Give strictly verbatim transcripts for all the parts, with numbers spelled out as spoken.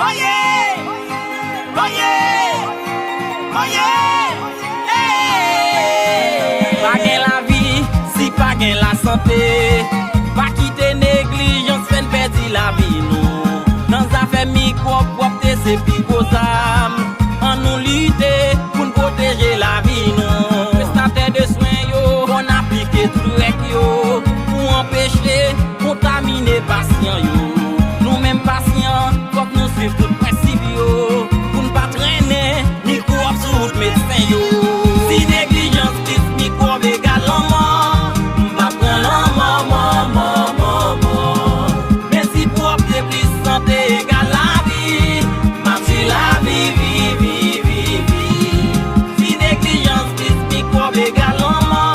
Oyè! Oyè! Oyè! Hey! Pa gen lavi si pa gen lasante. Pa kite neglijans fè n pèdi lavi nou. Nan zafè mikwòb, pwòpte se pi gwo zam. Ann nou lite pou n pwoteje lavi nou. Prestatè de swen yo, fò n aplike tout règ yo pou anpeche kontamine pasyan yo. Nou menm pasyan, fòk nou swiv tout prensip yo pou n pa trennen mikwòb sou wout medsen yo. Si neglijans plis mikwòb egal lanmò, m p ap pran lanmò, mò, mò, mò, mò. Men si pwòpte plis sante egal lavi, m ap swiv lavi, vi, vi, vi, vi. Si neglijans plis mikwòb egal lanmò,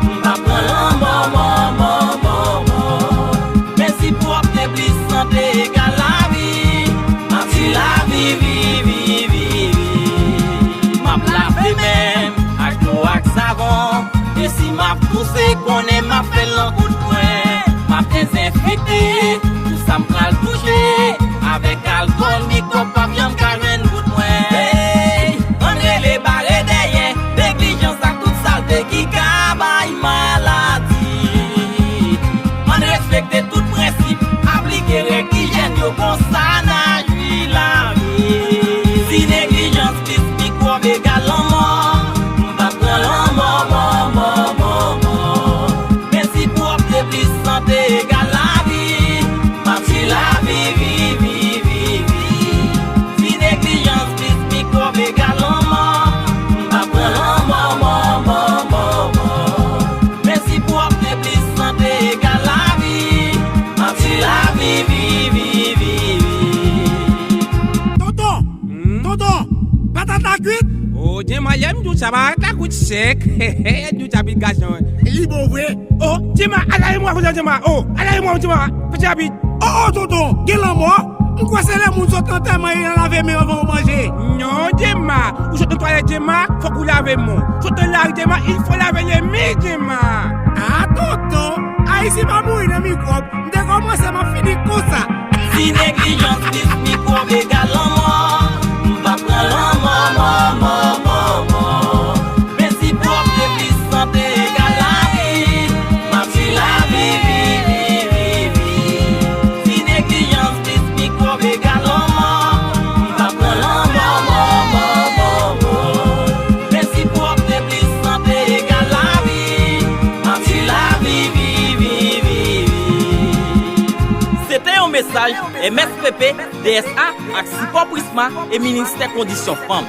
m p ap pran lanmò, mò, mò, mò, mò. Men si pwòpte plis sante egal lavi, m ap swiv lavi, vi, vi, vi, vi. M ap lave men m ak dlo ak savon. E si m ap touse, konnen m ap fè l nan kout pwen. M ap dezenfekte tou sa m pral touche. Avèk alkòl, mikwòb p ap janm ka jwenn bout mwen. Hey! Ann rele bare dèyè, neglijans ak tout salte ki ka bay maladi. Ann respekte tout prensip, aplike règ ijyèn yo, konsa n a jwi lavi. Si neglijans plis mikwòb egal lanmò, m p ap pran lanmò, mò, mò, mò, mò. Men si pwòpte plis sante egal lavi, m ap swiv lavi, vi, vi, vi, vi. Si neglijans plis mikwòb egal lanmò, m p ap pran lanmò, mò, mò, mò, mò. Men si pwòpte plis sante egal lavi, m ap swiv lavi, vi, vi, vi, vi. Tonton! Hmm? Tonton! Patat la kwit? O, Djema, yè m di w sa, patat la kwit sèk. Di w sa, pitit gason. Li bon vre? O, Djema, al lave men w, Djema. O, al lave men w, Djema. Fè rapid. O, o, tonton, gen lanmò? M kwè se lè moun sot antèman, y al lave men anvan yo manje. Non, Djema, ou sot nan twalèt, Djema, fòk ou lave men w. Sot nan lari, Djema, il faut laver les mains, Djema. A, tonton, Ayisyen pa mouri nan mikwòb. M te kòmanse, m ap fini konsa. Si neglijans plis mikwòb egal lanmò, m p ap pran lanmò, mò, mò, mò, mò. Men si pwòpte plis sante egal lavi, m ap swiv lavi, vi, vi, vi, vi. Si neglijans plis mikwòb egal lanmò, m p ap pran lanmò, mò, mò, mò, mò. Men si pwòpte plis sante egal lavi, m ap swiv lavi, vi, vi, vi, vi. Se te yon mesaj M S P P, D S A ak sipò Prisma e Ministè Kondisyon Fanm.